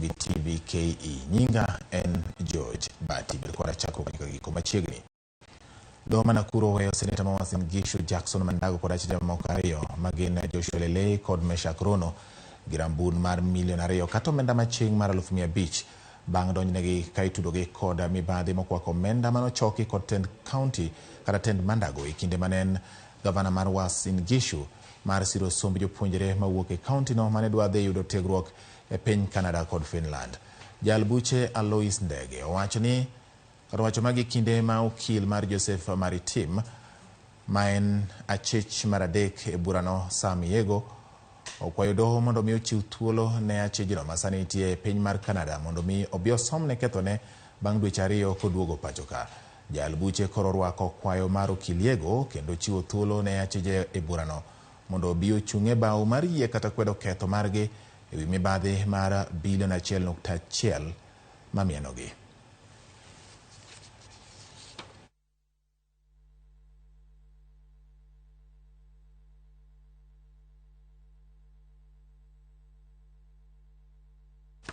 Ramogi TV KE. Nyinga en George Bati. Bed koda chakruok nyaka giko machiegni. Doho ma Nakuru oweyo seneta ma Uasin Gishu Jackson Mandago kod achije mamoko ariyo ma gin Joshua Lelei kod Meshack Rono gi rambun mar milion ariyo kata omenda maching' mar 500,000 bang' donjnegi ka itudogi kod mibadhi mokwako omenda manochoki kod tend kaunti kata tend Mandago e kinde mane en gavana mar Uasin Gishu mar siro somb jopuonjre mawuok e kauntino mane dwa dhi yudo tiegruok e piny Canada kod Finland. Jal buche Alois Ndege owacho ni kar wacho magi kinde ma okil mar Joseph Maritim ma en achich mar adek e burano Sam Yego okwayo doho mondo mi ochiw thuolo ne achijno ma sani nitie e piny mar Canada mondo mi obi osomne kethone bang' dweche ariyo koduogo pacho ka. Jal buche koro orwako kwayo mar okil Yego kendo chiwo thuolo ne achije e burano mondo obi ochung' e bao mar yie kata kwedo ketho margi ewi mibadhi mar bilion 1.1 mamienogi.